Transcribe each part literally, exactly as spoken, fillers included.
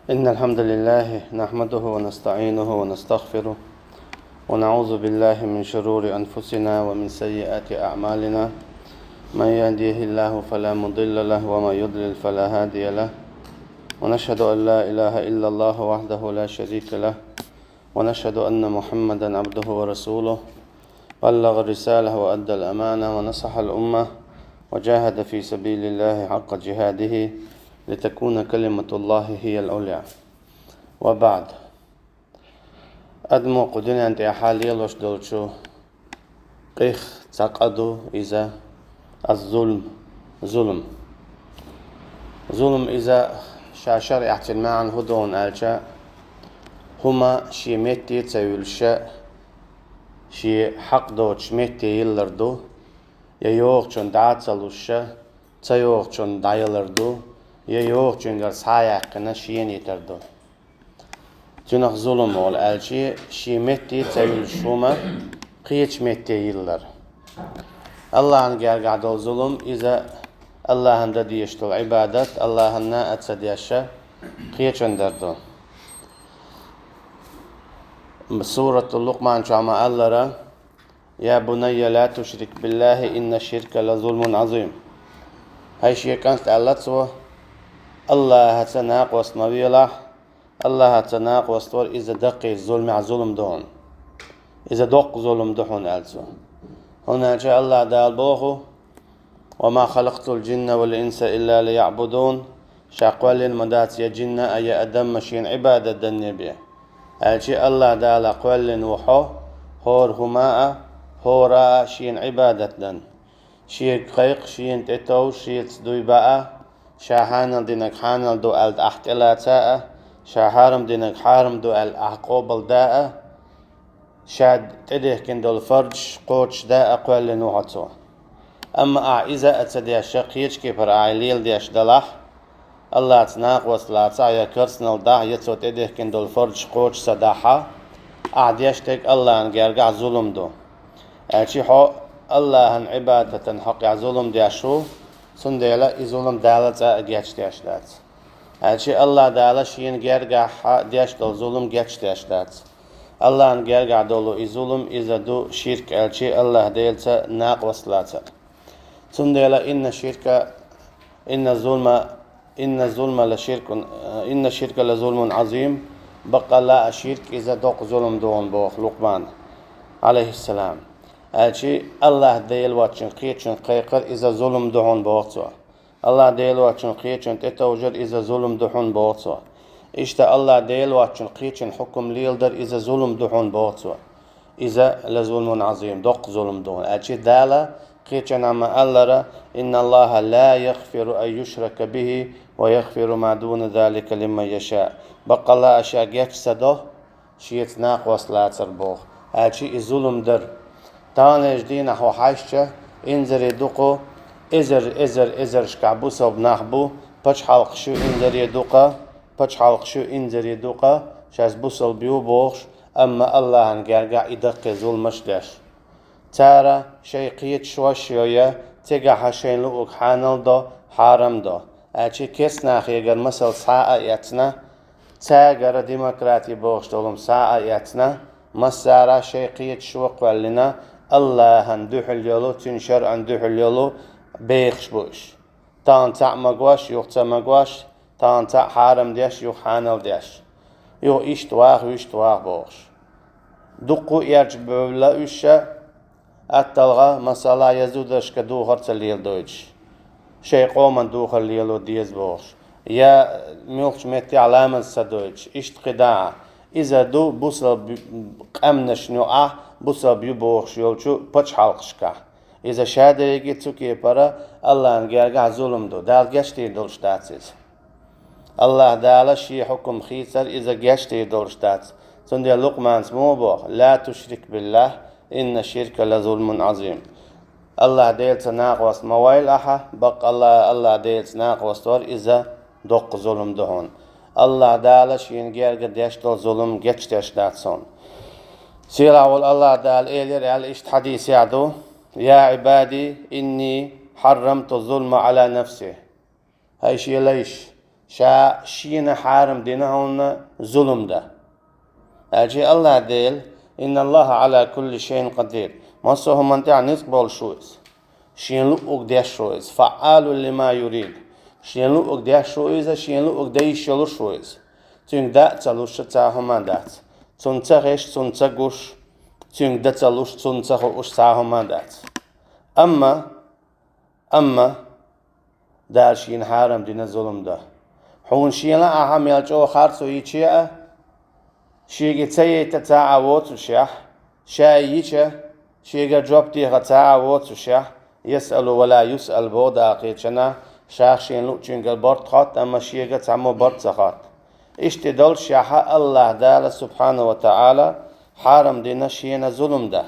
إن الحمد لله نحمده ونستعينه ونستغفره، ونعوذ بالله من شرور أنفسنا ومن سيئات أعمالنا. من يهديه الله فلا مضل له، ومن يضلل فلا هادي له. ونشهد أن لا إله إلا الله وحده لا شريك له، ونشهد أن محمدا عبده ورسوله، بلغ الرسالة وأدى الأمانة ونصح الأمة، وجاهد في سبيل الله حق جهاده، لتكون كلمة الله هي العليا. وبعد. Адамо кху дуьнен тӀехь лелош долчу къих цхьа къа ду иза, аз-зулм, зулм. Зулм иза ша шарӀехь цуьнан маьӀна хӀун ду аьлча, хӀума шен метте ца вуьлуш, шен хьакъ доцучу метте йиллар ду, я йогӀучунна дӀа а ца луш, ца йогӀучунна дӀаялар ду, я йогӀучуьнгара схьа а яьккхина шена йитар ду. Цунах зулм олу аьлча, шен метте ца вуьлуш хӀума кхечу метте йиллар. Аллахьан гергахь долу зулм иза Аллахьан дан дезаш долу Ӏибадат Аллахьан а ца деш кхечунна дар ду. Суратул Лукъман чохь ма-аллара: «Я бунайя, ла тушрик биллахи, инна ширка ла зулмун азим». ХӀай шен кӀант, аьлла цо, Аллахьаца накъост ма велахь, Аллахьаца накъост вар иза даккхийчу зуламехь зулам ду хьуна. Иза доккха зулам ду хьуна, аьлла цо. ХӀунда аьлча Аллахь Дала боху: «Ва ма халакътул джинна вал инса илла лияъбудун». Ша кхоьллина ма дац я джинна а, я адам а шена Ӏибадат данне бен. Аьлча Аллахь Дала кхоьллина ву хьо, хӀора хӀума а, хӀора а шена Ӏибадат дан. Шега кхайкха, шена тӀетовжа, шеца дуй баа, ша хьанал динарг хьанал ду аьлла ахь тӀелаца а, ша хьарам динарг хьарам ду аьлла ахь къобалда а, ша тӀедехкина долу фарзаш кхочушда а кхоьллина ву хьо цо. Амма ахь иза а ца деш, кхечу кепара ахь леладеш далахь, Аллахьаца накъост лацахь, я керстаналла дахь, я цо тӀедехкина долу фарзаш кхочуш ца дахь, ахь деш дерг Аллахьан гергахь зулам ду. Аьлча хьо Аллахьан Ӏибадатан хьокъехь зулам деш ву, цундела и зулам Дала цкъа а гечдеш дац. Аьлча Аллахь Дала шена гергахь деш долу зулам гечдеш дац. Аллахьан гергахь долу и зулам, иза ду ширк, аьлча Аллахь Делаца накъост лацар. Цундела инна ширка, инна зулма, инна зулма ла ширкун, инна ширка ла зулмун азим, баккъалла а ширк иза доккха зулам ду хьуна боху Лукъман, алейхиссалам. Аьлча Аллахь Дела воцчун кхечун кхайкхар иза зулам ду хьуна боху цо. Аллахь Дела воцчун кхечун тӀетовжар иза зулам ду хьуна боху цо. Иштта Аллахь Дела воцчун кхечун хьукум леладар иза зулам ду хьуна боху цо. Иза ла зулмун азим, доккха зулам ду хьуна. Аьлча Дала кхечанхьа ма-аллара: «Инна Аллаха ла ягъфиру ан юшрака бихи ва ягъфиру ма дуна залика лиман яша». Баккъалла а ша геч ца до, шеца накъост лацар боху. Аьлча и зулам дара. Таханлерчу дийнахь хьо хьаьжча, инзаре дукха, эзар, эзар, эзаршкахь бусалба нах бу, пачхьалкхаш ю инзаре дукха, пачхьалкхаш ю инзаре дукха, шаьш бусалба ю бохуш, амма Аллахьан гергахь и даккхий зуламаш деш. Цара шайн кхеташош йо я, цигахьа шайн луург хьанал до, хьарам до. Аьлча керстанахегара масал схьа а эцна, цаьргара демократи бохуш долу схьа а эцна, массара шайн кхеташо кхоьллина, Аллахьан дуьхьал йолу, цуьнан шарӀан дуьхьал йолу бехаш бу уьш. Тахана цхьаъ магош, юха ца магош, тахана цхьаъ хьарам деш, юха хьанал деш. Юха иштта ваха, вуьшта ваха бохуш. Дуккха а эрча бевлла уьш ша, атталгӀа, масала, я зударшка духар ца леладойтуш, шайн къоман духар лело деза бохуш, я муьлххачу меттехь ламаз ца дойтуш, иштта кхидӀа а. Иза ду бусалба къаьмнашна юкъахь, бусалба ю бохуш йолчу пачхьалкхашкахь. Иза шадерриге цу кепара Аллахьан гергахь зулам ду, Дала гечдийр долуш дац иза. Аллахь Дала шен хьукум хийцар иза гечдийр долуш дац. Цундела Лукъманца муха боху: «Ла тушрик биллахь, инна ширка ла зулмун азим». Аллахь Делаца накъост ма войла ахьа, баккъалла а Аллахь Делаца накъост вар иза доккха зулам ду хьуна. Аллахь Дала шена герга деш долу зулам гечдеш дац хьуна. Сийлахь волу Аллахь Дала элира аьлла иштта хьадисехь ду: «Я Ӏибади, инни хьаррамту зулма Ӏала нафси». ХӀай шен лайш, ша шена хьарам дина хьуна зулум дан. Аьлча АллахӀ Дела: «Инна Аллаха Ӏала кулли шайин къадир». Массо а хӀуманна тӀехь ницкъ болуш ву иза. Шена луъург деш ву иза. «ФаӀалун лима юрид». Шена луъург деш ву иза, шена луъург дан йиш йолуш ву иза. Цуьнга дан а ца луш цхьа хӀума дац. Цунна ца хезаш, цунна ца гуш, цуьнга дан ца луш, цунна ца хууш цхьа хӀума дац. Амма, амма, Дала шена хьарам дина зулум дан. Хьуна шена лаахь мел чӀогӀа харцо йича а, шега ца яйта цхьа а воцушехь, ша йича, шегара жоп деха цхьа а воцушехь, «Ясъалу ва ла юсъал», боху Дала кхечанахь, ша шена луучуьнгара барт хотту, амма шега цхьаммо барт ца хотту. Иштта долушехь, АллахӀ Дала, субхьанаху ва таӀала, хьарам дина шена зулум дан.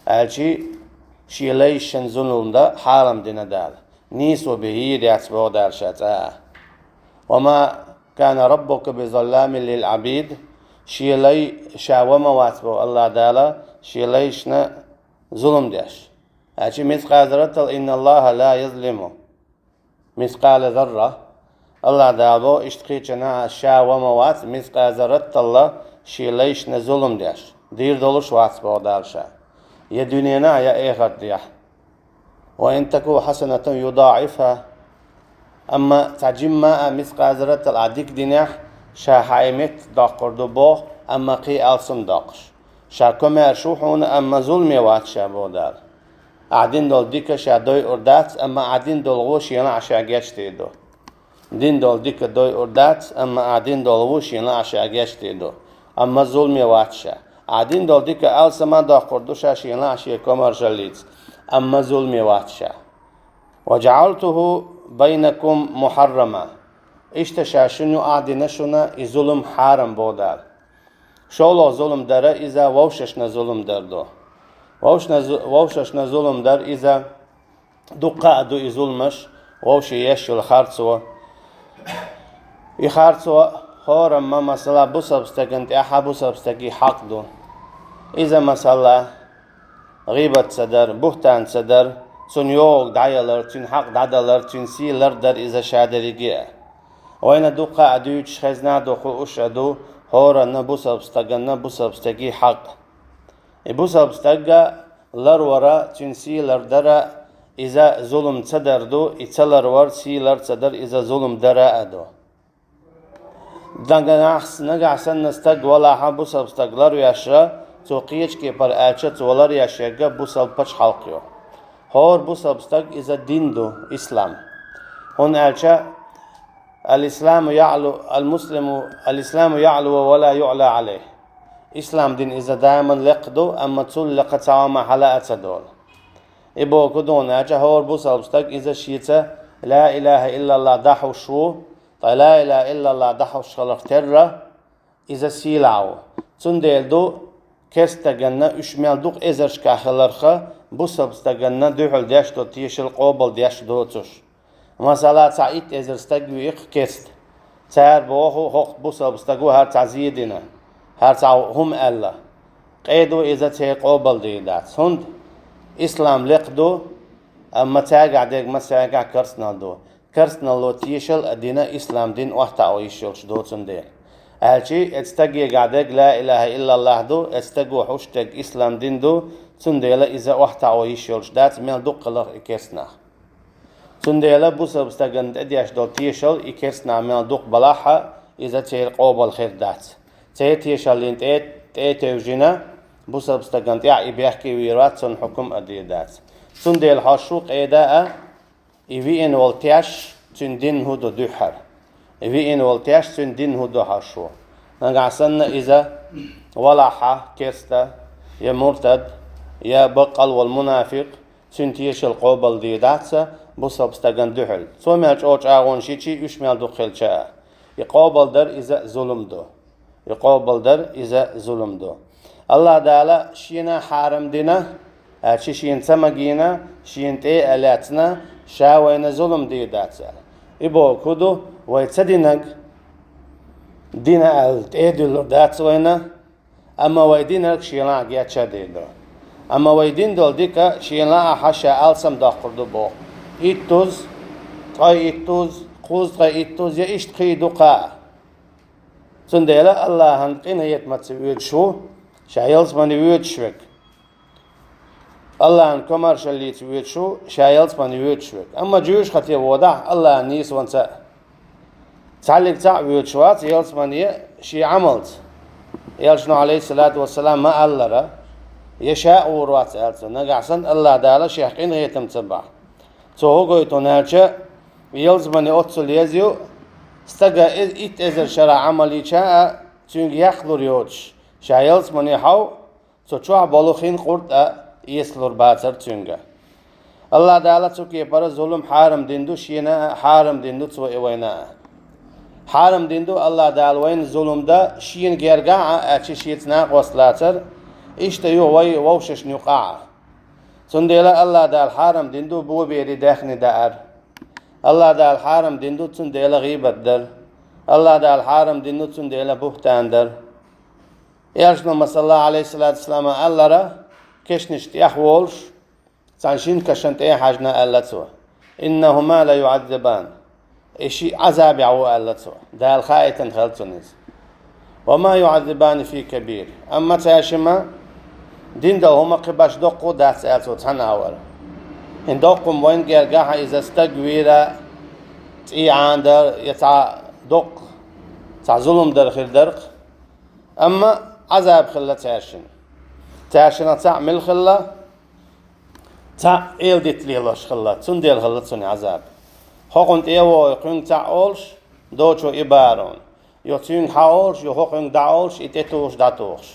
Аьлча шен лайшна зулум дан хьарам дина Дала. Нийсо бехьа яц боху Дала ша цкъа а. «Ва ма кана раббука би залламин лил Ӏабид». Шен лай ша ва ма вац боху АллахӀ Дала шен лайшна зулум деш. Аьлча мискъала зарратал, «Инна Аллаха ла язлиму мискъала зарра». АллахӀ Дала боху, иштта кхечанахь ша ва ма вац мискъала зарраталла шен лайшна зулум деш. Дийр долуш вац боху Дала ша. Я дуьненахь, я эхартехь. «Ва ин таку хьасанатан юдаӀифха». Амма цхьа жимма а мискъала зарратал Ӏа дика динехь, ша хьайн метта доккхур ду боху, амма кхин алсам доккхуш. Ша комаьрша ву хьуна, амма зуламе вац ша боху Дала. Ахь дина долу дика ша дойур дац, амма ахь дина долу вон шена лаахь ша гечдийр ду. Дина долу дика дойур дац, амма ахь дина долу вон шена лаахь ша гечдийр ду. Амма зуламе вац ша. Ахь дина долу дика алсам а доккхур ду ша шена лаахь шен комаьршаллица. Амма зуламе вац ша. «Ва жаӀалтуху байнакум мухьаррама». Иштта ша шуна юкъахь дина шуна и зулум хьарам боху Дала. ШолгӀа зулум дар иза вовшашна зулум дар ду. Вовшна зу-, вовшашна зулум дар иза дуккха а ду и зуламаш, вовшийн еш йолу харцо. И харцо хӀорамма, масала, бусалба стагана тӀехь бусалба стеган хьакъ ду. Иза, масала, гӀийбат ца дар, буьхтан ца дар, цунна йогӀург дӀаялар, цуьнан хьакъ дӀадалар, цуьнан сий лардар иза ша дерриге а. Вайна дуккха а дуьйцуш хезна а ду, хууш а ду, хӀоранна бусалба стаганна бусалба стеган хьакъ. И бусалба стаг ларвара, цуьнан сий лардар иза зулум ца дар ду, и ца ларвар, сий лар ца дар иза зулум дар а ду. Нагахь, нагахь санна стаг валахь, бусалба стаг ларвеш, цо кхечу кепара аьлча, цо ларвеш ерг бусалба пачхьалкх ю. ХӀора бусалба стаг иза дин ду, ислам. ХӀунда аьлча «Ал-исламу яӀлу, ал-муслиму, ал-исламу яӀлу ва ла юӀла Ӏалайх». Ислам дин иза даиман лекха ду, амма цул лекха цхьа хӀума хьала а ца долу. И бохург ду хӀунда аьлча хӀора бусалба стаг иза шеца ла илаха иллаллах дӀахьуш ву, ткъа ла илаха иллаллах дӀахьуш хиларх терра, иза сийлахь ву. Цундела ду керста стаганна уьш мел дукха эзаршкахь хиларх, бусалба стаганна дуьхьал деш долу тешал къобал деш доцуш. Масала, цхьа итт эзар стаг ву-кх керста. Цара боху, хӀокху бусалба стага хӀара цхьа зен дина, хӀара цхьа хӀума аьлла. Къеда иза церан къобал дийр дац. ХӀунда? Ислам лекха ду, амма цаьргахь дерг массаьргахь керстанал ду. Керстаналло тешал а дина, ислам дин охьатаӀо йиш йолуш ду цундела. Аьлча, эцу стагегахь дерг ла илаха иллаллах ду, эцу стаго хьуш дерг ислам дин ду, цундела иза охьатаӀо йиш йолуш дац, мел дукха хиларх и керстанах. Цундела бусалба стагана тӀедеш долу тешал и керстанах мел дукха балахь а, иза церан къобал хир дац. Церан тешаллина тӀе, тӀе а тевжина, бусалба стагана тӀехь и бехке вийр вац, цунна хьукум а дийр дац. Цундела хьожуш ву къеда а, и виъна волу теш цуьнан дин хӀун ду дуьххьара. И виъна волу теш цуьнан дин хӀун ду хьожуш ву. Нагахь санна иза валахь а керста, я муртад, я баккъал волу мунафикъ, цуьнан тешал къобал дийр дац бусалба стагана дуьхьал. Цо мел чӀогӀа чӀагӀонаш йича, уьш мел дукха хилча а. И къобал дар иза зулум ду. И къобал дар иза зулум ду. АллахӀ Дала шена хьарам дина, аьлча шена ца магийна, шена тӀе а лаьцна, ша вайна зулум дийр дац аьлла. И бохург хӀун ду, вай ца динарг дина аьлла, тӀе а дуьллур дац вайна, амма вай динарг шена лаахь гечдийр ду. Амма вай дина долу дика шена лаахь ша алсам доккхур ду боху. Иттуза, ткъе иттуза, кхузткъе иттуза, я иштта кхы дукха. Цундела Аллахьан къинхетамца воьдуш ву ша ялсамане воьдуш верг. Аллахьан комаьршаллица воьдуш ву ша ялсамане воьдуш верг. Амма жоьжахате водахь Аллахьан нийсонца а, цхьаллиг цхьаъ воьдуш вац ялсамане шен Ӏамалца. Элчано, Ӏалайхиссалату вассалам, ма-аллара, я ша а гӀур вац аьлла цо, нагахь санна Аллахь Дала шех къинхетамца бахь. Цо хӀун гойту аьлча, ялсамане оццул еза ю, стага э-, итт эзар шера Ӏамал йича а, цуьнга яккхалур йоцуш, ша ялсамане хьов, цу чохь болу хин къурд а эцалур бацара цуьнга. Аллахь Дала цу кепара зулам хьарам дина ду шена а, хьарам дина ду цо и вайна а. Хьарам дина ду Аллахь Дала вайна зулам дан шена гергахь а, аьлча шеца накъост лацар, иштта ю вай вовшашна юкъахь а. Цундела Аллахь Дала хьарам дина ду бобери даьхни даар. Аллахь Дала хьарам дина ду цундела гӀийбат дар. Аллахь Дала хьарам дина ду цундела буьхтан дар. Элчано, масала, Ӏалайхиссалату вассалам, аьллера, кешнаш тӀехволуш, цхьана шина кашана тӀе а хьаьжна, аьлла цо: «Иннахума ла юӀаззибан». И шиъ Ӏазабехь ву, аьлла цо. Дала хаийтина хилла цунна иза. «Ва ма юӀаззибани фи кабир». Амма цаьршимма дина долу хӀума кхин башха доккха а дац, аьлла цо, цхьана агӀор. ХӀинца доккха хӀума вайна гергахь а, иза стаг вийра, цӀий Ӏанадар я цхьа доккха, цхьа зулам дар хир дара-кх. Амма Ӏазаб хилла цаьршинна. Цаьршинах цхьаъ мила хилла? Цхьаъ эладита лелош хилла, цундела хилла цунна Ӏазаб. ХӀокхунна тӀе а вогӀий, кхуьнга цхьаъ олуш, дочо и барон. Йо цуьнга хьан олуш, йо хӀокхуьнга дӀа олуш, и тӀетухуш, дӀатухуш.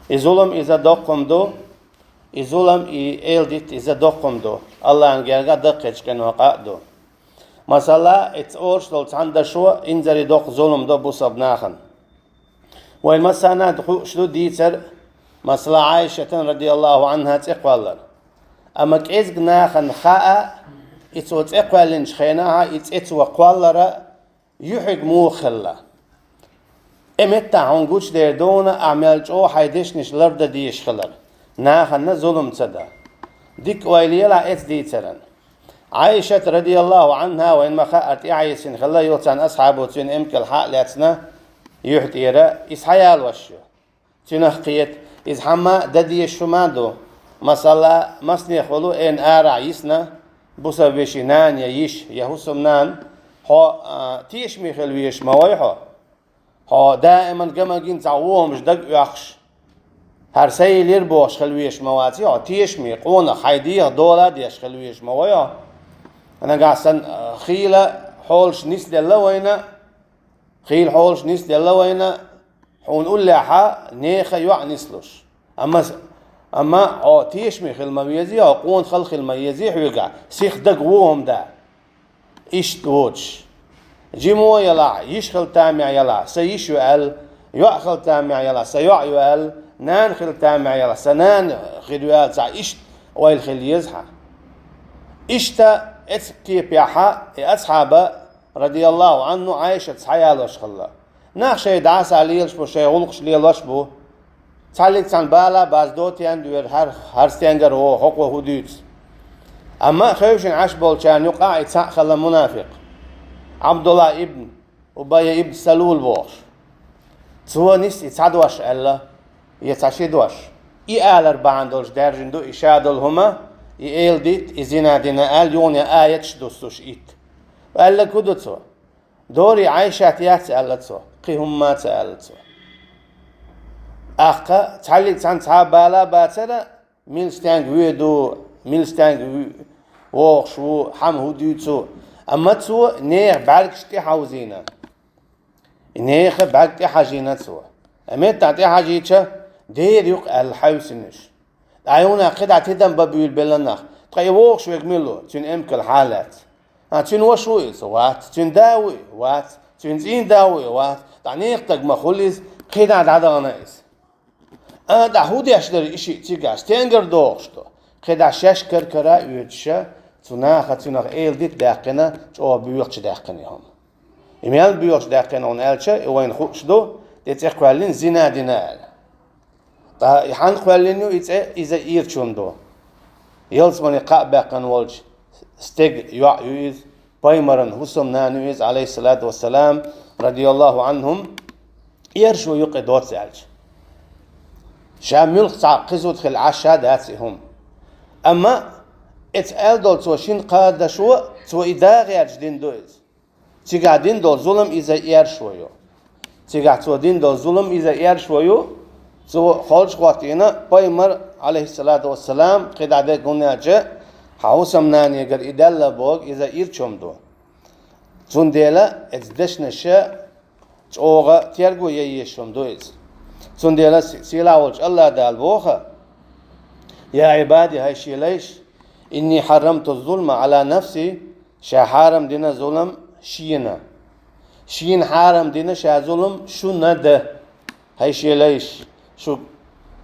И зулам иза доккха хӀума ду, и зулам, и эладита иза доккха хӀума ду, Аллахьан гергахь даккхийчу къинойх къа а ду. Масала, и ца олуш долу цхьана дашо инзаре доккха зулам до бусалба нахана. Вайн массарна а хууш ду дийцар, масала, Ӏайшатан, радияллаху Ӏанха, цӀе кхоллар. Амма кӀезиг нахана хаьа, и цо цӀе кхоьллинчу хенахь, и цӀе цо кхоллара юьхьиг муха хилла. И меттахь хьуна гучудер дуна, ахь мел чӀогӀа хьайн дешнаш лардан дезаш хилар, нахана зулам ца дан. Дика ойла елахь оцу дийцаран. Ӏайшат, радияллаху Ӏанха, вайна ма-хаъара, тӀаьхьа йисина хилла, юха царна асхьабо цуьнан эмкал схьа а лаьцна, юьхь тӀера, иза схьаялош ю. Цуьнах кхета, иза хьамма а дан дезаш хӀума а ду. Масала, массанех волу эрна арахь йисна, бусалба вешин нана я йиша, я хӀусамнана, хьо, а, тешаме хила везаш ма вай хьо. Хьо даиман ган-магийна цхьа вон хӀумаш дага оьхуш, хӀара сайна лира бохуш хила везаш ма ваций хьо, тешаме, къонах, хьайн дегӀах дола а деш хила везаш ма вай хьо. Нагахь санна, а, хийла хьолаш нисделла вайна, хийла хьолаш нисделла вайна, хьуна уллехьа нехан йоӀ нислуш. Амма, амма хьо тешаме хила ма везий, хьо къонахалла хила ма езий хьоьгахь, сиха дага вон хӀума да. Иштта воцуш. Жима ялахь, йиша хила тамехь ялахь, сан йиша ю аьлла, йоӀ хила тамехь ялахь, сан йоӀ ю аьлла, нана хила тамехь ялахь, сан нана хир ю аьлла, цхьа иштта ойла хила еза хьан. Иштта оцу кепехь и асхьаба, радияллаху Ӏанху, Ӏайшат схьаялош хилла. Нах шайн дӀасахь лелаш бу, шайн гӀуллакхаш лелош бу. Цхьаллиг цхьана бала а бац, дотӀенна а доьру, хӀара, хӀара стенгара вогӀу, хӀокхо хӀун дуьйцу. Амма хевшина Ӏаш болчарна юкъахь и цхьаъ хилла мунафикъ, Ӏабдулла ибн Убай ибн Салул бохуш. Цо нис и цхьа дош аьлла, я цхьа ши дош. И алар бахьана долуш даьржина ду и ша долу хӀума, и эладитта, и зина дина аьлла, юханехьа аяташ дуссуш итт. Аьлларг хӀун ду цо? Дори Ӏайшат яц, аьлла цо, кхин хӀумма а ца аьлла цо. Аккха цхьаллиг цхьана цхьа а бала а бацара, мила стенга воьду, мила стенга ву-, вогӀуш ву, хьан хӀун дуьйцу, амма цо нехан бӀаьргаш тӀехьовзийна. Нехан бӀаьрг тӀехьажийна цо. Амма меттахь тӀехьажийча, дера ю-кх аьлла хьаьвсина уьш. Ткъа юханехьа кхидӀа тидам бан буьйлабелла нах. Ткъа и вогӀуш верг мила ву? Цуьнан эмкал схьа а лаьцна. А, цуьнан ваша ву иза? Вац. Цуьнан да ву и? Вац. Цуьнан цӀийнан да ву и? Вац. Ткъа нехан стаг ма хуьлу иза, кхидӀа дӀадахана иза. А, ткъа хӀун деш дара и шиъ цигахь? Стенгара догӀуш ду? КхидӀа шаьш кар-кара а оьцуша, цу наха цуьнах эладита даьккхина, чӀогӀа боьхачу даьккхина и хӀума. И мел боьхачу даьккхина хьуна аьлча, и вайна хууш ду, тӀе цӀе кхоьллина, зина дина аьлла. Ткъа и хьанна кхоьллина ю и цӀе, иза ирчун ду. Ялсамане кхаъ баьккхина волчу стеган йоӀ ю иза. пайхамаран хӀусамнана ю иза, алейхиссалату вассалам, радияллаху анхум, эршо юкъе доцца аьлча. Ша муьлхха цхьа кхы зуда хила Ӏаш ша дац и хӀума. Амма эца аьлла долу цо шина кхаъ дашо, цо и дагӀерча дина ду иза. Цигахь дина долу зулам иза эршо ю. Цигахь цо дина долу зулам иза эршо ю. Цо холчу хӀоттийна пайхамар, алейхиссалату вассалам, кхидӀа дерг хӀунда аьлча, хьан хӀусамнанегара и даьлла боху, иза ирча хӀума ду. Цундела эца дешнаша чӀогӀа терго ян езаш хӀума ду иза. Цундела си-, сийлахь волчу Аллах Дала боху: «Я Ӏибади, хӀай шен лайш, инни хьаррамту зулма Ӏала нафси», ша хьарам дина зулам шена. Шена хьарам дина ша зулам шуна дан. ХӀай шен лайш, шу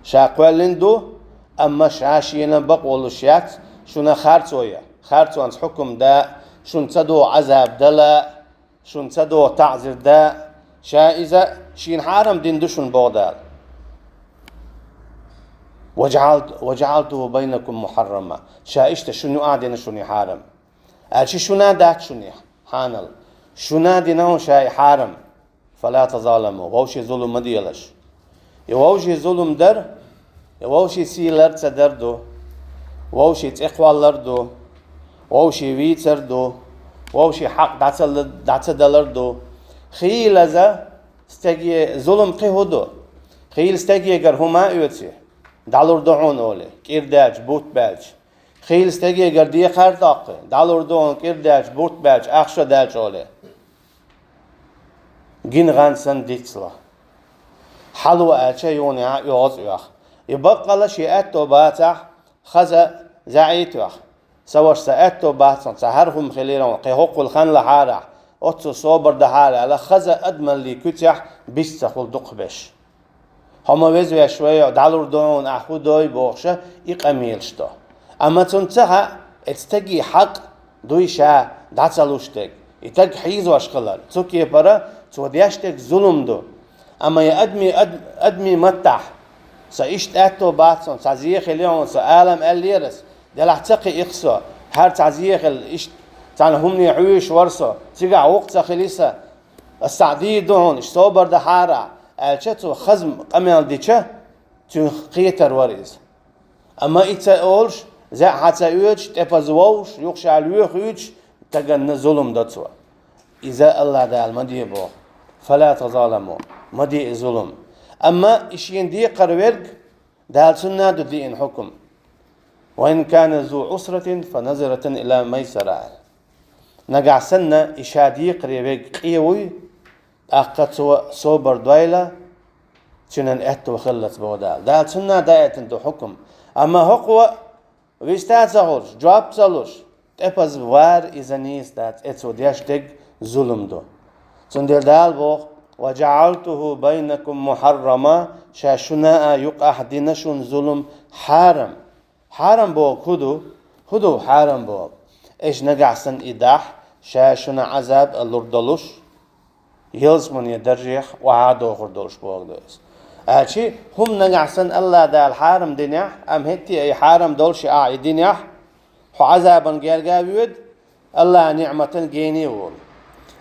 ша кхоьллина ду, амма ша шена бакъо луш яц, шуна харцо ян, харцонца хьукам дан, шуна ца догӀу Ӏазаб дан, шуна ца догӀу таӀзир дан, ша иза шена хьарам дина ду шуна, боху Дала. «Ва жаӀалт-, ва жаӀалтуху байнакум мухьаррама». Ша иштта шуна юкъахь дина шуна и хьарам. Аьлча шуна дац шуна и хьанал. Шуна дина хьуна ша и хьарам. «Фала тазаламу», вовшийн зулам ма делаш. И вовшийн зулам дар, и вовшийн сий лар ца дар ду, вовшийн цӀе кхоллар ду, вовшийн вийцар ду, вовшийн хьакъ дӀа ца, дӀа ца далар ду. Хийлаза стеге зулам кхин хӀун ду? Хийла стегегара хӀума а оьций, дӀалур ду хьуна олий, кӀира даьлча, бутт баьлча. Хийла стегегара декхар а доккхий, дӀалур ду хьуна кӀира даьлча, бутт баьлча, ахча даьлча олий. Гина гӀан санна дицло. Хьало аьлча юханехьа оьгӀаз оьху. И баккъала шен аьтто бацахь, хаза заьӀий тоьху. Сан ваша, сан аьтто бац хьуна, цхьа хӀара хӀума хилийра хьуна, кхин хӀоккхул хан лахьара ахь, оццул собар дахьара аьлла, хаза адамаллин куьцехь бист ца хула дукхахберш. Хьо ма веза веш вай, дӀалур ду хьуна, ахь хӀун дой бохуша, и къамелаш до. Амма цунна ца хаьа, эцу стегий хьакъ дуй ша дӀа ца луш дерг. И стаг хьийзош хилар, цу кепара цо деш дерг зулам ду. Амма я адми, ад-, адми маттахь, сан иштта аьтто бац хьуна, цхьа зе хилий хьуна, сан алам аьллера ас, делахь ца кхиихи со, хӀара цхьа зе хила, иштта цхьана хӀумане хьуьйсуш вара со, цигахь вукху ца хилий сан, ас цхьаъ дийр ду хьуна, иштта собар дахьара, аьлча, цо хаза къамел дича, цуьнан кхетар вара иза. Амма и ца олуш, заьӀ хьа ца оьцуш, тӀепаза вовш, юха ша лоьхуьйтуш, таганна зулам до цо. Иза Аллах Дала ма де боху. «Фала тазаламу», ма де и зулам. Амма и шена декхар верг, Дала цунна а ду деана хьукам. «Ва ин кана зу Ӏусратин, фа назратун ила майсара». Нагахь санна и ша декхаре верг къе вуй, тӀаккха цо собар дойла, цуьнан аьтто хиллалц, боху Дала. Дала цунна а даийтина ду хьукам. Амма хӀокхо виста а ца хуьлуш, жоп а ца луш, тӀепаза вар иза нийса дац, эцо деш дерг зулам ду. Цундела Дала боху: «Ва жаӀалтуху байнакум мухьаррама», ша шуна а юкъахь дина шуна зулам хьарам. Хьарам боху хӀун ду? ХӀун ду хьарам боху? Эш нагахь санна и дахь, ша шуна Ӏазаб а лур долуш, ялсамане даржехь охьа а дохур долуш боху ду иза. Аьлчи, хӀума нагахь санна Аллах Дала хьарам динехь, амма хӀетте а и хьарам долуш а ахь и динехь, хьо Ӏазабан герга а воьду, Аллахьан ниӀматан гене а волу.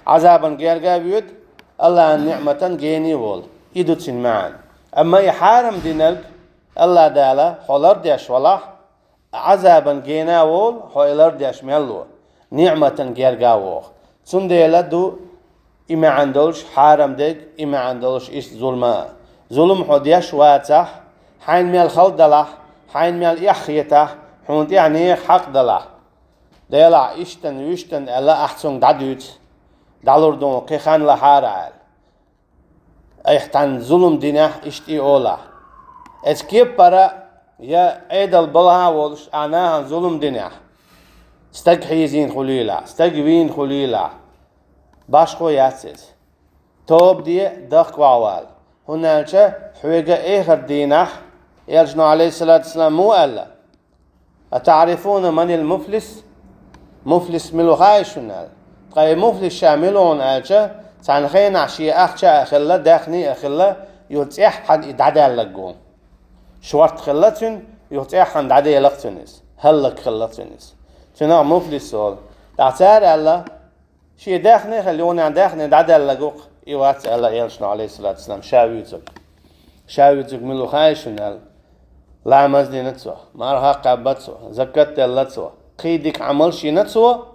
Ӏазабан герга а воьду, Аллахьан ниӀматан гене а волу. И ду цуьнан маьӀна. Амма и хьарам динарг, Аллах Дала хьо лардеш валахь, Ӏазабан гена а волу, хьо и лардеш мел ву, ниӀматан герга а воху. Цундела ду и маьӀна долуш хьарам дерг, и маьӀна долуш иштта зулма а. Зулам хьо деш вацахь, хьайна мел хала далахь, хьайна мел эхь хетахь, хьуна тӀехь нехан хьакъ далахь. Делахь, иштан, вуьштан аьлла, ахь цунга дӀадуьйцу, дӀалур ду хьуна, кхин хан лахьара аьлла. Айхьа тхьайна зулам динехь, иштта и олахь. Эцу кеппара я Ӏедал балха а волуш, ахьа нахана зулам динехь, стаг хьийзийна хуьлийла, стаг вийна хуьлийла, башхо яц иза. Тоба де, дахка охьавала. ХӀунда аьлча хьоьга эхар дийнахь, Элчано, алейхиссалату вассалам, муха аьлла: «Атаърифуна манил муфлис?» Муфлис мила ву хаьий шуна аьлла. Ткъа и муфлис ша мила ву хьуна аьлча, цхьана хенахь шен ахча а хилла, даьхни а хилла, юха цӀеххьана и дӀадаьлларг ву. Шорта хилла цуьнан, юха цӀеххьана дӀаделла-кх цуьнан иза. ХӀаллакьхилла цуьнан иза. Цунах муфлис олу. ТӀаккха цара аьлла: Шен даьхни хилла, юханехьа даьхни дӀадаьлларг ва-кх, и вац аьлла элчано, Ӏалайхиссалату вассалам, ша вуьйцург. Ша вуьйцург мила ва хаий шуна аьлла. Ламаз дина цо, марха кхаьбба цо, закат делла цо, кхы дика Ӏамалш йина цо,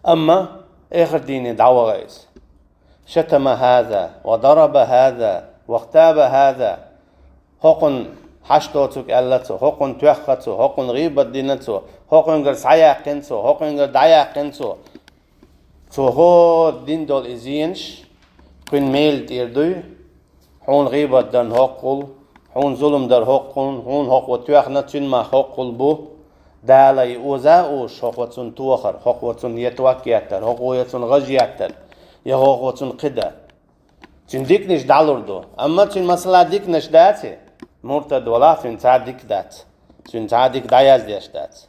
амма эхарт дийне дӀаваха иза. شتم هذا وضرب هذا واغتاب هذا. ХӀокхунна хьашт доцург аьлла цо, хӀокхунна тоьхна цо, хӀокхунна гӀийбат дина цо, хӀокхуьнгара схьаяьккхина цо, хӀокхуьнгара дӀаяьккхина цо. Цо хӀора дина долу и зенаш кхуьнан мела тӀера дуй, хьуна гӀийбат дарна хӀокхул, хьуна зулам дар хӀокхунна, хьуна хӀокхо тоьхна, цуьнан мах хӀокхул бу. Дала и оза а озуш, хӀокхо цунна тохар, хӀокхо цунна я ток еттар, хӀокхо я цунна гӀаж еттар, я хӀокхо цунна кхидар. Цуьнан диканаш дӀалур ду. Амма цуьнан масала диканаш дац, муртад валахь, цуьнан цхьа а дика дац. Цуьнан цхьа а дика дӀаяздеш дац.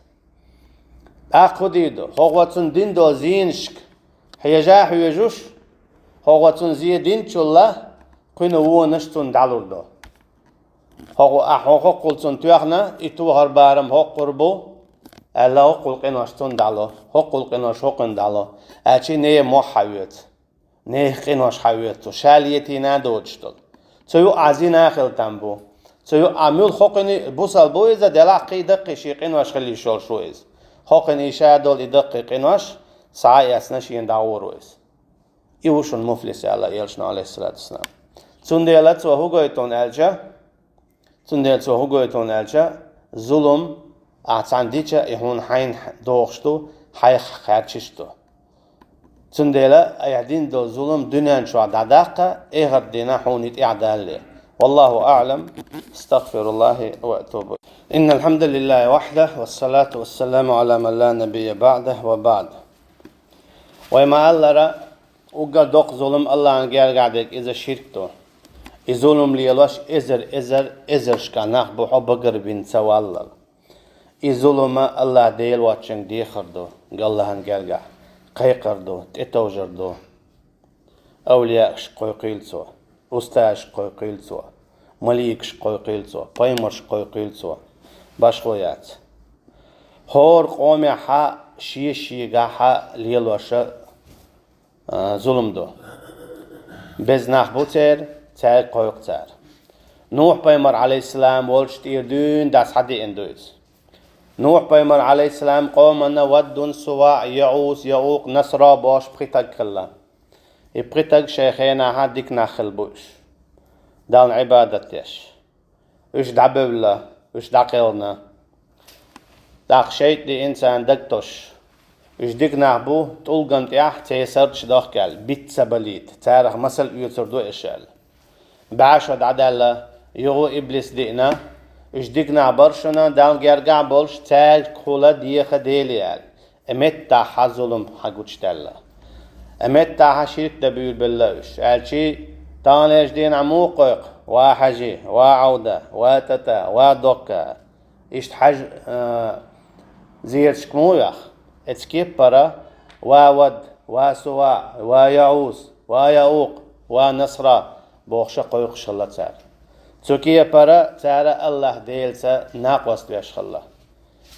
ТӀаккха хӀун дийр ду? ХӀокхо цунна дина долу зенашка хьежа а хьоьжуш, хӀокхо цунна зен динчул а кхуьнан вонаш цунна дӀалур ду. ХӀокхо, ахьа хӀокхул цунна тоьхна, и тохар барам хӀокхур бу, аьлла, хӀокхул къинош цунна дӀало, хӀокхул къинош хӀокхунна дӀало, аьлча и нехан мохь хьаоьцу. Нехан къинош хьаоьцу, ша летийна а доцуш долу. Цу юкъахь зина хила там бу. Цу юкъахь муьлха хӀокхуьнан бусалба ву иза, делахь кхин даккхий шен къинош хила йиш йолуш ву иза. ХӀокхуьнан и ша долу и даккхий къинош схьа а эцна шена дӀагӀур ву иза. И ву шуна муфлис аьлла элчано, Ӏалайхиссалату вассалам. Цундела цо хӀун гойту аьлча, Цундела цо хӀун гойту аьлча, зулам ахь цхьаьна дича, и хьуна хьайна догӀуш ду, хьайх кхаьчнаш ду. Цундела айхьа дина долу зулам дуьнен чохь дӀадаккха, эхарт дийнахь хьуна и тӀаьхьа далале. والله أعلم. أستغفر الله وأتوب إليه. إن الحمد لله وحده والصلاة والسلام على من لا نبي بعده وبعد. Вай ма-аллара, уггар доккха зулам Аллахьан гергахь дерг иза ширк ду. И зулам лелош эзар, эзар, эзаршкахь нах бу хьо багарбина ца валлал. И зулам Аллахь Дела воцчуьнга дехар ду, Аллахьан гергахь кхайкхар ду, тӀетовжар ду. Авлияашка кхойкхийла цо, устазашка кхойкхийла цо, маликашка кхойкхийла цо, пайхамаршка кхойкхийла цо. Башхо яц. ХӀора къомехь шен-шегахь лелош а, зулам ду. Беза нах бу церан, цаьрга кхойкху цара. Нухь-пайхамар, Ӏалайхиссалам, волчу тӀера дуьйна дӀа схьадеана ду иза. Нухь-пайхамар, Ӏалайхиссалам, къоманна Ваддун, Суваъ, ЯӀус, ЯӀукъ, Насра бохуш пхи таг хилла. И пхи таг шайн хенахь дика нах хилла бу уьш. Далла Ӏибадат деш. Уьш дӀабевлла, уьш дӀакхелхина. ТӀаккха шайтӀа деана царна дагтосуш. Уьш дика нах бу, тӀулган тӀехь церан сардаш дохка аьлла, биц ца балийта, царах масал оьцур ду аша аьлла. БӀе шо дӀадаьлла, юха иблис деана, уьш дика нах бара шуна, Далла гергахь болуш, цаьргахула деха Деле аьлла. И меттахь зулам хьагучудаьлла. И меттахь ширк дан буьйлабелла уьш. Аьлча, таханлерчу дийнахь муха кхойкху: «Ва Хьажи, ва Ӏовда, ва ТӀатӀа, ва Докка». Иштта хьаж-, а, зерашка муха йоху? Эцу кеппара: «Ва Вад, ва Суваъ, ва ЯӀус, ва ЯӀукъ, ва Насра», бохуша кхойкхуш хилла цара. Цу кепара цара Аллахь Делаца накъост веш хилла.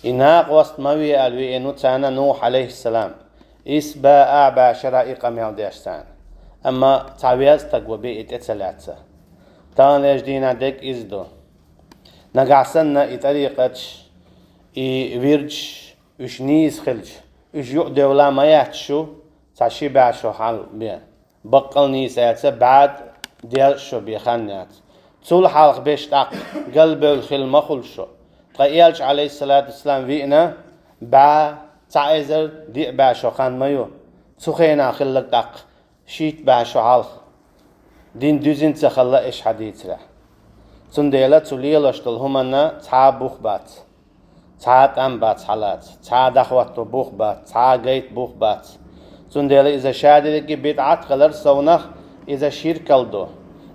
И накъост ма ве аьлла веана ву царна Нухь, Ӏалайхиссалам. Исс бӀе а бӀе шарахь и къамел деш царна. Амма цхьа веза стаг ван бен и тӀе ца лаьцна. Таханлерчу дийнахь дерг иза ду. Нагахь санна и тӀарикъаташ, и вирдаш, уьш нийса хилча, уьш юкъадевлла ма яц шу, цхьа ши бӀе шо хьал бен. Баккъал нийса аьлча, бӀе дезткъа шо бен хан яц. Цул хьалха беш тӀаккха галбевлла хила ма хуьлу шо. Ткъа Элча, Ӏалайхиссалату вассалам, веана бӀе цхьа эзар диъ бӀе шо хан ма ю. Цу хенахь хилларг тӀаккха шийтта бӀе шо хьалха. Дин дуьзина ца хилла аша хьадийцарехь. Цундела цу лелош долу хӀуманна цхьа а бух бац. Цхьа а тӀам бац хьалаца, цхьа а дӀахӀотто бух бац, цхьа а гайта бух бац. Цундела иза ша дерриге бидӀат хилар совнах, иза ширкал ду.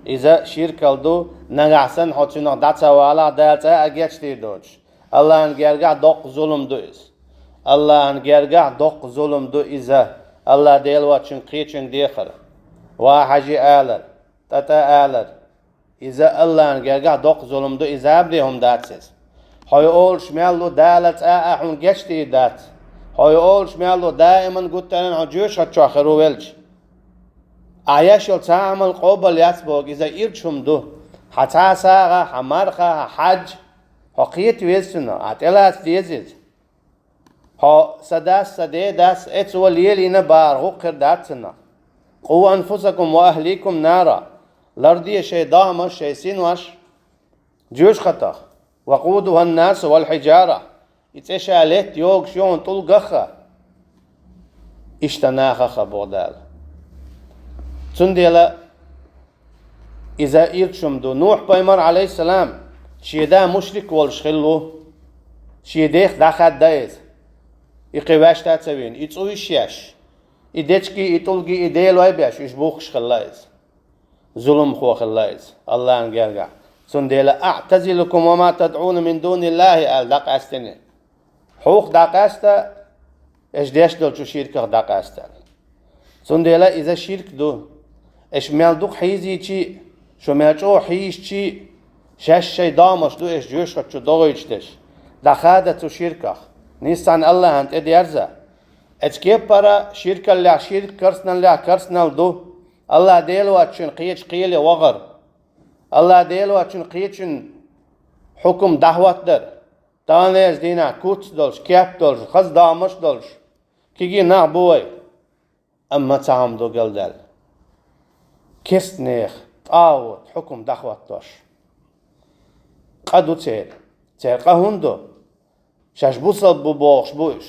Иза ширкал ду, нагахь санна хьо цуьнах дӀа ца валахь, Дала цкъа а гечдийр доцуш. Аллахьан гергахь доккха зулам ду иза. Аллахьан гергахь доккха зулам ду иза. Аллахь Дела воцчуьнга кхечуьнга дехар. Ва Хьажи алар, ТӀатӀа алар. Иза Аллахьан гергахь доккха зулам ду, иза забаре хӀума дац иза. Хьо и олуш мел ву, Дала цкъа а хьуна гечдийр дац. Хьо и олуш мел ду даиман гуттаран хьо жоьжахатчохь хир ву велча. Ахь еш йолу цхьа а Ӏамал къобал яц боху, иза ирча хӀума ду. Хьан цхьа а сагӀа, хьан марха, хьан хьаьж, хьо кхета веза цунах, ахь тӀелаца деза иза. Хьо сан дас, сан ден дас, эцо лелийна бахара гӀуллакх хир дац цунах. «Къу анфусакум ва ахликум нара». Ларде шайн догӀмаш, шайн синош жоьжахатах. «Вакъудухан-насу вал-хьиджара». И цӀе ша летта йогуш ю хьуна тӀулгах а, иштта нахах а, боху Дала. Цундела иза ирча хӀума ду. Нухь-пайхамар, Ӏалайхиссалам, шен да мушрик волуш хилла ву. Шен дех дӀахаьдда иза. И кхин ваьшта а ца вийна, и цӀу йиш еш, и дечигий, и тӀулгий, и делой беш, уьш бухкуш хилла иза. Зуламхо хилла иза Аллахьан гергахь. Цундела: «АӀтазилукум ва ма тадӀуна мин дуниллахи», аьлла дӀакъаьстина. Хьох дӀакъаьста, аш деш долчу ширках дӀакъаьста. Цундела иза ширк ду. Аш мел дукха хьийзийчи а, шу мел чӀогӀа хьийзийчи а, шаьш шайн догӀмаш ду аш жоьжахатчу догӀуьйтуш дерш. ДӀахада цу ширках. Нийсса Аллахьан тӀедерза. Эцу кепара ширкаллехь ширк, карсаналлехь карсанал ду. Аллахь Дела воцчун кхечу кхеле вахар. Аллахь Дела воцчун кхечун хьукум дӀахӀоттадар. Таханлерчу дийнахь куц долуш, кеп долуш, хаза догӀмаш долуш кегий нах бу вай. Амма цхьа хӀума ду галдаьлла. Керстанех, тӀагӀут хьукум дӀахӀоттош. Къа ду церан. Церан къа хӀунда ду? Шаьш бусалба бу бохуш бу уьш.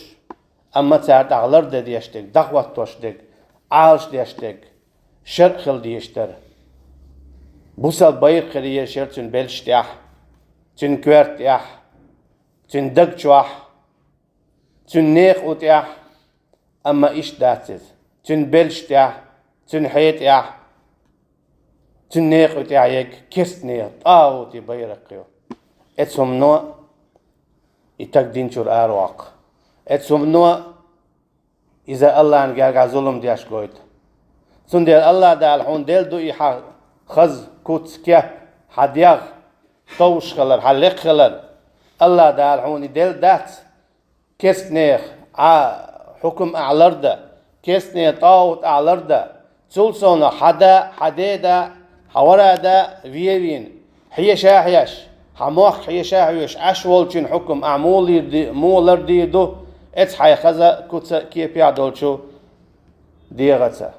Амма цара тӀехь лардан деш дерг, дӀахӀоттош дерг, Ӏалаш деш дерг, шаръ хила дезаш дара. Бусалба байракх хир езаш яра цуьнан белшаш тӀехь, цуьнан коьрта тӀехь, цуьнан даг чохь, цуьнан некъа у тӀехь, амма иштта дац иза. Цуьнан белшаш тӀехь, цуьнан хье тӀехь, цуьнан некъа у тӀехь ерг керстанех, тӀагӀути байракх ю. Эцу хӀумано и таг динчуьра араваккха. Эцу хӀумано иза Аллахьан гергахь зулам деш гойту. Цундела Аллахь Дала хьуна делла ду и хьан хаза, куц, кеп, хьан дегӀ товш хилар, хьан лекха хилар. Аллахь Дала хьуна и делла дац, керстанех Ӏа хьукум ахь лардан, керстанех тӀагӀут ахь лардан, цул совнах хьан да, хьан ден да, хьан вара да вен вийна, хьеша а хьеш, хьан мохк хьеша а хьоьшуш, Ӏаш волчун хьукум ахь муха лар де-, муха лардийр ду, эцу хьайн хаза, куца, кепехь долчу дегӀаца.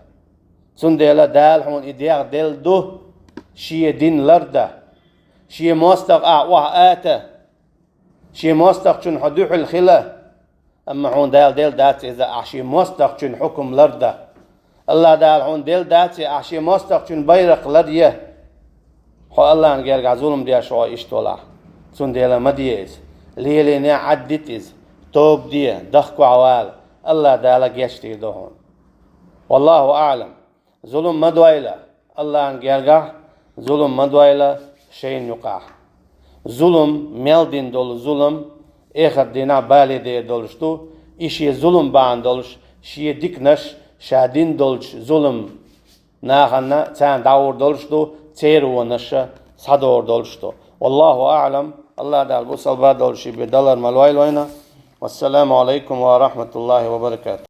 Цундела Дала хьуна и дегӀ делла ду, шен дин лардан, шен мостагӀа ахь охьа ата, шен мостагӀчун хьо дуьхьал хила, амма хьуна Дала делла дац иза, ахь шен мостагӀчун хьукум лардан. Аллахь Дала хьуна делла дац и, ахь шен мостагӀчун байракх ларъян. Хьо Аллахьан гергахь зулам деш ву хьо иштта валахь. Цундела ма де иза. Лелийна Ӏаддита иза. Тоба де, дахкахь вала. Аллахь Дала гечдийр ду хьуна. Валлаху аӀлам. Зулам ма дойла Аллахьан гергахь, зулам ма дойла шайна юкъахь. Зулам, мел дина долу зулам, эхарт дийнахь бале дер долуш ду, и шен зулам бахьана долуш, шен диканаш, ша дина долчу зулам нахана царна дӀагӀур долуш ду, церан вонаш схьадогӀур долуш ду. Валлаху аӀлам, Аллахь Дала бусалба долуш и бен далар ма лойла вайна. Вассаламу алайкум ва рахматуллахи ва баракатух.